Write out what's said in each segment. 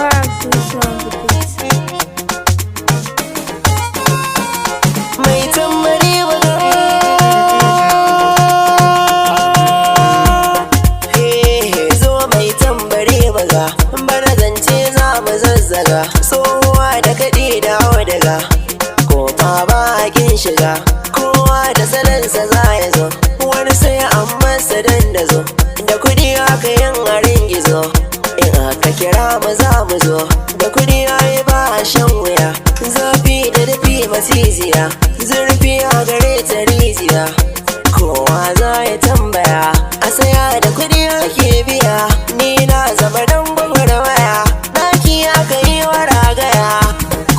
Barack on the beat. Mai tambari baga, zo mai tambari baga. Bana zance za mu zazzaga, tsohuwa da kaɗi da daga kofa ba hakin shiga. Kowa da salansa za ya zo, wani sai an masa dandazo. Da kuɗi aka yin harin gizo, in aka kira mu za mu zo. Da kuɗi ayi ba a shan wuya, zafi da dafi masiziya, zurfi a gare ta rijiya. Kowa za ya tambaya, a saya da kuɗi ake biya. Ni na zama dan gwagwarmaya, ɗaki aka yi wa ragaya,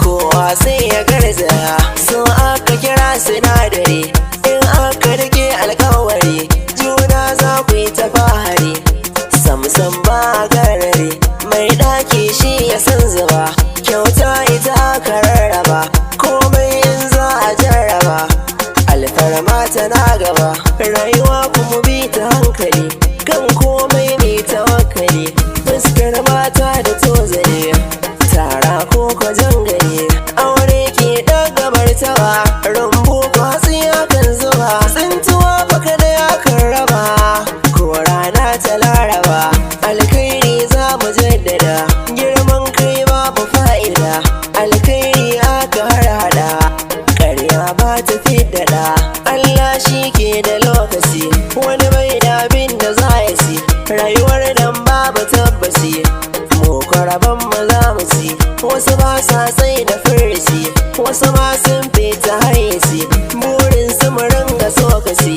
kowa sai ya garzaya. So aka kira sinadari, in aka rike alkawari, juna za ku yi ta fahari. Samsam ba garari, mai ɗaki shi ya san zuba, kyauta ita aka rarraba. Komai in za a jarraba, alfarma tana gaba. Rayuwa kuma bi ta hankali, kan komai mai tawakkali. Fuskar mata da tozali, tara ko kwajan gani. Aure ke ɗaga martaba, rumbu ko hatsi kan zuba, tsintuwa baka da yakan raba, ko rana ta Laraba. Alkhairi za mu jaddada, girman kai babu fa'ida. Alkhairi aka harhaɗa, ƙarya ba ta fiddada. Allah shi ke da lokaci, wani bai da abin da za ya ci. Rayuwar nan babu tabbaci, mu kwaraban mu za mu ci. Wasu ba sa sai da firisi, wasu ma sun fita hayyaci, burin su mu ringa sokaci.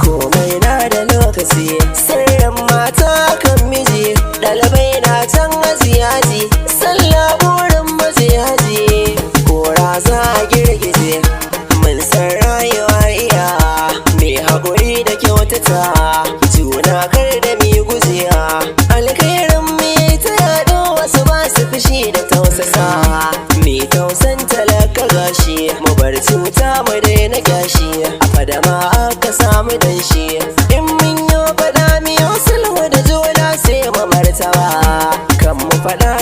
Komai na da lokaci, sirrin mata kan miji. Ɗalibai na can aji aji, sallah burin maje haji, kora za a girgije. Mun san rayuwa iya mai haƙuri da kyautata juna, kar da mi gujiya. Alkhairin mi ta yaɗo, wasu ba su fushi da tausasa. Mai tausan talaka gashi, mu bar cuta mu daina gashi. A fadama aka samu danshi, in mun yi faɗa miyo sulhu da juna, sai mu martaba kan mu faɗa.